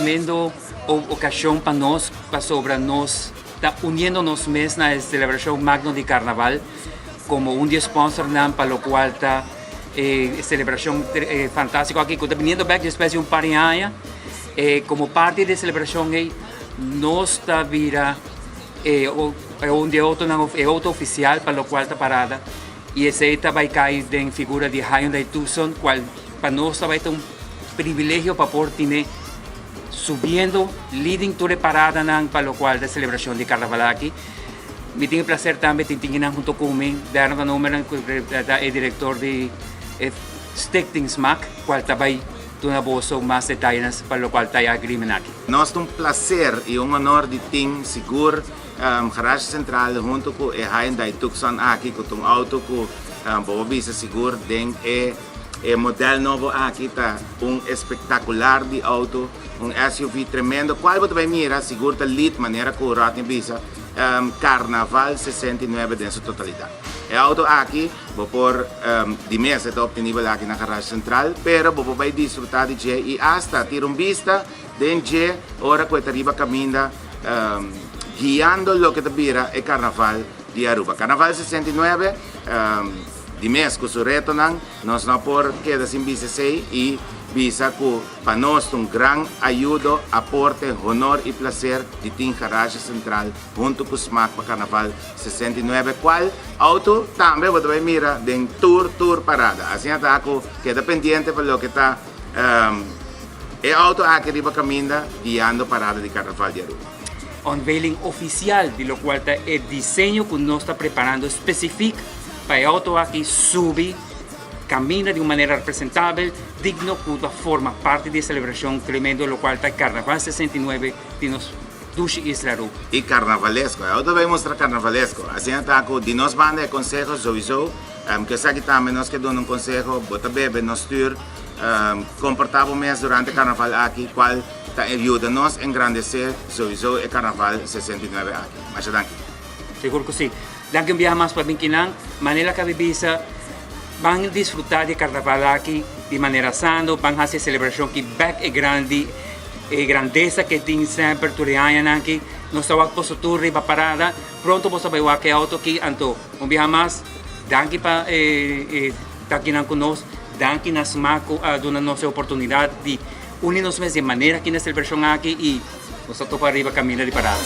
tremendo ocasion pa nos pasobra nos ta uniendo nos mes na e celebracion magno di Carnaval como un di e sponsornan pa locual ta e celebracion fantastico aki cu ta biniendo bek despues di un par di aña. Como parti di e celebracion ey nos ta bira e un di e autonan e auto oficial pa locual ta parada y esey ta bay cay den figura di Hyundai Tucson cual pa nos ta bay ta un privilegio pa por tine subiendo leading tur e paradanan pa locual ta e celebracion di carnaval aki. Mi tin e placer tambe tin tin kinan hunto cu mi, Darren van Ommeren cu ta e director di e Stichting Smaak cual ta bay duna boso mas detayenan pa locual ta e agreement aki. Nos ta un placer y un honor di tin sigur Garage Central hunto cu e Hyundai Tucson aki cu ta un auto cu bo por bisa sigur den e E model nobo aki ta un espectacular di auto, un SUV tremendo, cual bo ta bay mira sigur ta lead manera cu Rodney bisa, Carnaval 69 den su totalidad. E auto aki bo por di mes e ta obtenibel aki na Garage Central, pero bo por bay disfruta di dje y hasta tira un bista den dje ora cu e ta riba caminda guiando loke ta bira e Carnaval di Aruba. Carnaval 69. Di mes ku su retonan, nos no por keda sin bisa esei i bisa ku pa nos ta un gran ayudo, aporte, honor i plaser di tin Garage Central huntu ku Smaak pa Karnaval 69, kual outo tambe bo ta bai mira den tur tur parada. Asina ta ku keda pendiente pa loke ta e outo aki riba kaminda guiando parada di Karnaval di Aruba. Unveiling oficial di locual ta e diseño cu nos ta preparando specific pa e auto aki subi camina di un manera representabel, digno cu ta forma parti di e celebracion tremendo locual ta Carnaval 69 di nos dushi isla Aruba. Y carnavalesco, e auto bay mustra carnavalesco, asina ta cu di nos banda e conseho sowieso, cu esaki tambe nos ke duna un conseho, bo ta bebe no stuur, comporta bo mes durante carnaval aki cual Ta e yuda nos engrandesé souiso e Karnaval 69 aki. Masha danki. Sigur ku si. Danki un biaha mas pa bin kinan. Manera kabi bisa, ban disfrutá di e karnaval aki di manera sano, ban hasi e selebrashon ki bèk e grandi, e grandesa ke tin semper tur e añanan aki. Nos ta wak boso tur riba parada. Pronto boso ta bai wak e outo aki. Anto, un biaha mas, danki pa e ta kinan ku nos. Danki na sma ku a duna nos e oportunidat di. Uni nos mes di e manera aki na selebrashon aki i nos ta topa riba kaminda di parada.